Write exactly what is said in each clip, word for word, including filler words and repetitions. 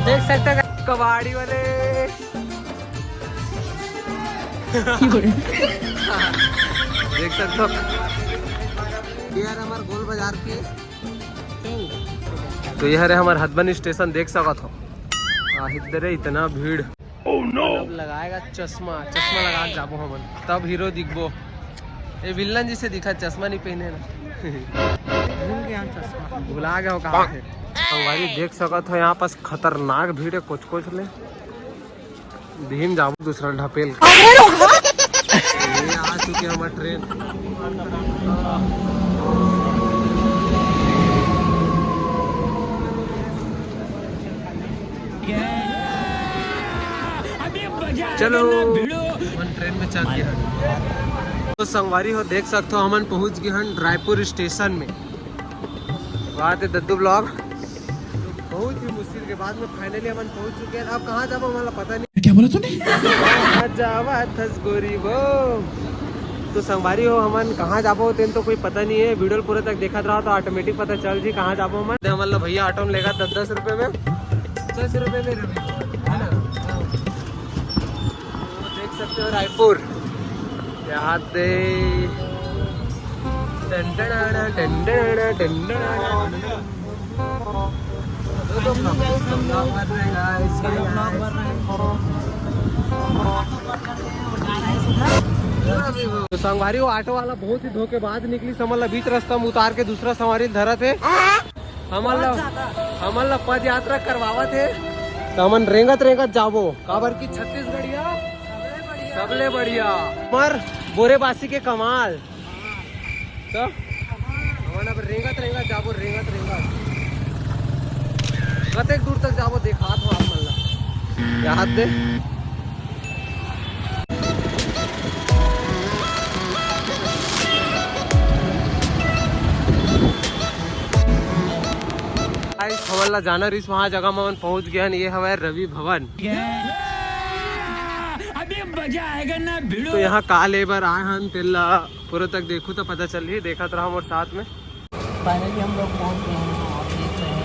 देख सकते हैं कबाड़ी वाले। देख सकते हो, ये हमारे गोल बाजार के। तो ये हरे हमारे हथबनी स्टेशन, देख सकत हो। आ, इधर है इतना भीड़। अब लगाएगा चश्मा, चश्मा लगा के जाबो हमन, तब हीरो दिखबो। ये विलन जैसे दिखा, चश्मा नहीं पहने ना। भूल गया हम चश्मा। भुला गया हो कहाँ थे। संगवारी देख सकत हो, यहाँ पास खतरनाक भीड़ है, कुछ कुछ ले। भीम जाबो दूसरा ढपेल। ये आ चुके हमारे ट्रेन। चलो, अपन ट्रेन में चढ़ गए हन। तो संगवारी हो, देख सकते हो, हमन पहुंच गए हन रायपुर स्टेशन में। बात है दद्दू ब्लॉग। बहुत ही मुश्किल के बाद में फाइनली हमन पहुंच चुके हैं। अब कहाँ जाबो, हमला पता नहीं। क्या बोला तूने? कहाँ जावा थस गोरी वो। तो संगवारी हो, हमन कहाँ जाबो, तेन तो कोई पता नहीं है। वीडियो पूरा तक देखत रहा तो ऑटोमेटिक पता चल जी कहाँ जाबो हमन। हमन ला भैया ऑटो में लेगा दस दस रुपए में, दस रुपए में रवि, है ना? तो देख सकते हो रायपुर। यहाँ दे। टन टनाना, टन टनाना, टन टनाना। तो संगवारी, वो ऑटो वाला बहुत ही धोखेबाज निकली, समझ ला, बीच रास्ता में उतार के दूसरा सवारी धरत हे। हमन ला, हमन ला पद यात्रा करवावत हे, तो हमन रेंगत रेंगत जाबो, काबर की छत्तीसगढ़िया सबले बढ़िया। हमर बोरे बासी के कमाल। तो हमन अब रेंगत रेंगत जाबो, रेंगत रेंगत कतेक दूर तक जाबो, देखात हो आप मन ला। यहाँ दे। Guys, हमन ला जाना रहिस, वहाँ जगह में हमन पहुँच गए हन। ये हवय रवि भवन। अभी मजा आएगा ना भिड़ो। तो यहाँ का ले बर आए हन, तेला पूरा तक देखू तो पता चलही, देखत रहा मोर साथ में। फाइनली हम लोग पहुँच गए हैं। आप देख रहे हैं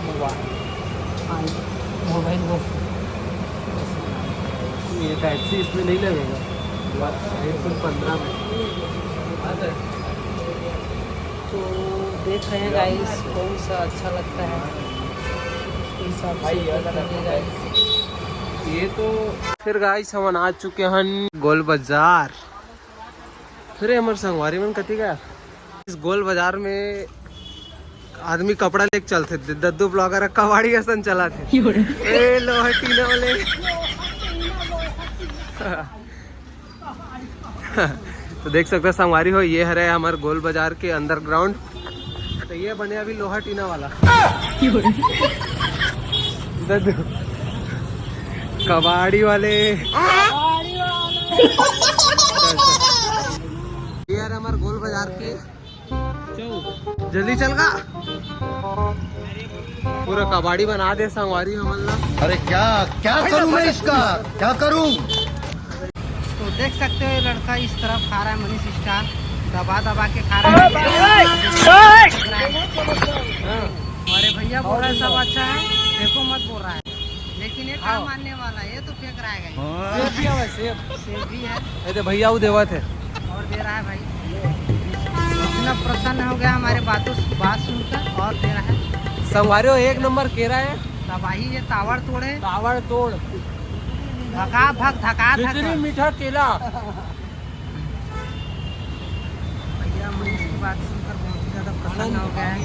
मोबाइल, हाँ, मोबाइल वो। ये टैक्सी इसमें नहीं लगेगा, एक सौ पंद्रह में। तो देख रहे हैं गाइस, कौन सा अच्छा लगता है, उसके हिसाब से करेंगे गाइस। ये तो फिर गाइस, हमन आ चुके हन गोल बाजार। फिर हमर संगवारी मन कति गया? इस गोल बाजार में आदमी कपड़ा लेके चलथे, द-, दद्दू ब्लॉगर कबाड़ी असन चलाथे। ए, लोहा टीना वाले। तो देख सकते हो संगवारी हो, ये हरे हमर गोल बाजार के अंडरग्राउंड। तो ये बने अभी लोहा टीना वाला। दद्दू। कबाड़ी वाले। ये हरे हमर गोल बाजार के। जल्दी चल गा। पूरा कबाड़ी बना दे संगवारी हमन ला। अरे क्या, क्या करूं मैं इसका, क्या करूं? तो देख सकते हो, ये लड़का इस तरफ खा रहा है, मनीष स्टार दबा दबा के खा रहा है। हाँ। अरे भैया बोल रहा है सब अच्छा है, देखो मत बोल रहा है, लेकिन ये क्या हाँ। मानने वाला है, ये तो फेंक रहा है गाइस। सेब भी है, सेब। सेब भी है। ये दे भैया, वो देवत है। और दे रहा है भाई, इतना प्रसन्न हो गया हमारे बातों, बात सुनकर, और दे रहा है। संगवारी हो, एक नंबर केरा है। तबाही है, ताबड़तोड़ है। ताबड़तोड़। धका भक, धका धक। जितनी मीठा केला। भैया, मैं इसकी बात सुनकर बहुत ही ज़्यादा प्रसन्न हो गया है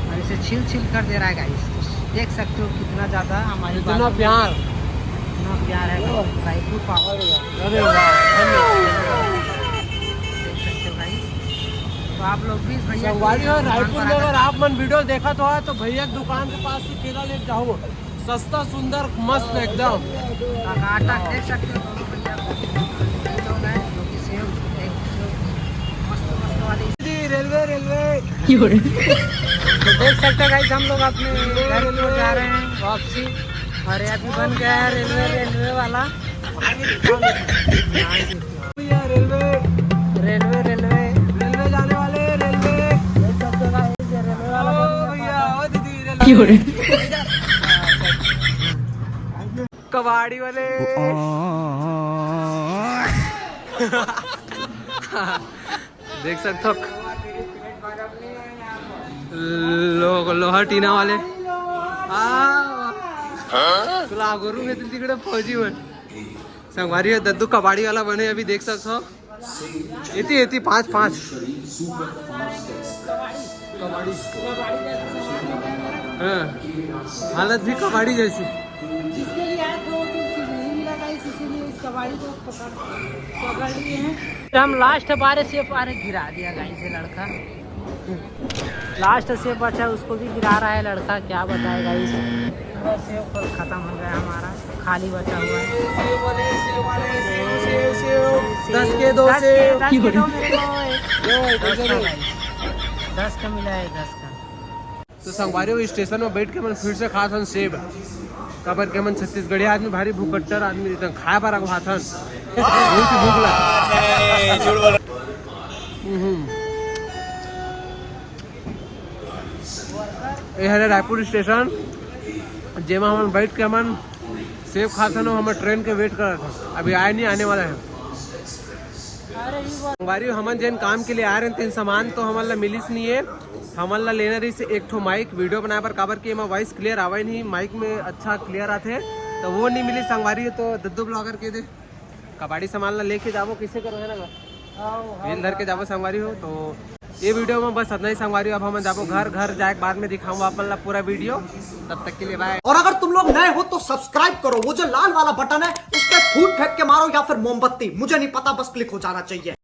और इसे छिल छिल कर दे रहा है गाइस। तो देख सकते हो कितना ज़्यादा हमारी इतना बात प्यार। इतना प्यार है भाई। रायपुर पावर। अरे वाह, धन्यवाद। देख सकते हो गाइस, तो आप लोग भी इस भैया की संगवारी हो, दुकान रायपुर पर में आकर अगर आप मन वीडियो देखत हो तो भैया की दुकान के पास से केला लेके जाओ। सस्ता, सुंदर, मस्त एकदम। टकाटक देख सकते हो दोनों भैया को। ये लोग हैं जो कि सेव, एक सेव मस्त, मस्त वाली। Railway, railway. तो देख सकते हो गाइस, हम लोग अपने घर की ओर जा रहे हैं वापसी। और ये अभी बन गया है रेलवे, रेलवे वाला। भैया, रेलवे। Railway, railway. रेलवे जाने वाले, रेलवे। देख सकते हो गाइस, ये रेलवे वाला ओ बन गया भैया, पापा। ओ दीदी, रेलवे। क्यों रे? भैया। कबाड़ी वाले। देख सकथो लो, लोहा टीना वाले। आ, तुला गोरू में तिकड़े फौजी मन। संगवारी हो, दद्दू कबाड़ी वाला बने, अभी देख सकथो। इति, इति, पाँच, पाँच। हाँ, हालत भी कबाड़ी जैसी। जिसके लिए आए थे, वो तो उसे नहीं मिला, गाइस, इसीलिए इस कबाड़ी को पकड़, पकड़ लिए हैं। हम लास्ट बारे से पारे गिरा दिया, गाइस, ये लड़का। लास्ट से बचा, उसको भी गिरा रहा है लड़का, क्या बताए, गाइस। पूरा सेव फल खत्म हो गया हमारा, खाली बचा हुआ है। दस के दो दस के, सेव। दस के दो मेरे को। दस का, गाइस। दस का मिला है, दस का। तो संगवारी हो, स्टेशन में बैठ के मन फिर से खात हन सेब। काबर के मन छत्तीसगढ़िया आदमी, भारी भुकट्टर आदमी, एकदम खाए बर अगवात हन। बहुत ही भूख लगा। हम्म। ये हरे रायपुर स्टेशन, जेमा हमन बैठ के हमन सेब खात हन, हमर ट्रेन के वेट करत हन, अभी आए नहीं, आने वाला है। संगवारी हो, हमन जेन काम के लिए आए रहे, तेन सामान तो हमन ला मिलिस नहीं है। हमन ला लेना रहिस एक ठो माइक वीडियो बनाए बर, काबर कि एमा वॉइस क्लियर आवे नहीं, माइक में अच्छा क्लियर आथे, तो वो नहीं मिलिस संगवारी हो। तो दद्दू ब्लॉगर के दे कबाड़ी सामान ला लेके जाबो, किसे करो है ना, हाँ, हाँ, बिल धर के जाबो संगवारी हो। तो ये वीडियो में बस इतना ही संगवारी हो। अब हमन जाबो घर, घर जाए के बाद में दिखाऊंगा अपन ला पूरा वीडियो। तब तक के लिए बाय। और अगर तुम लोग नए हो तो सब्सक्राइब करो, वो जो लाल वाला बटन है उस पर फूट फेंक के मारो या फिर मोमबत्ती, मुझे नहीं पता, बस क्लिक हो जाना चाहिए।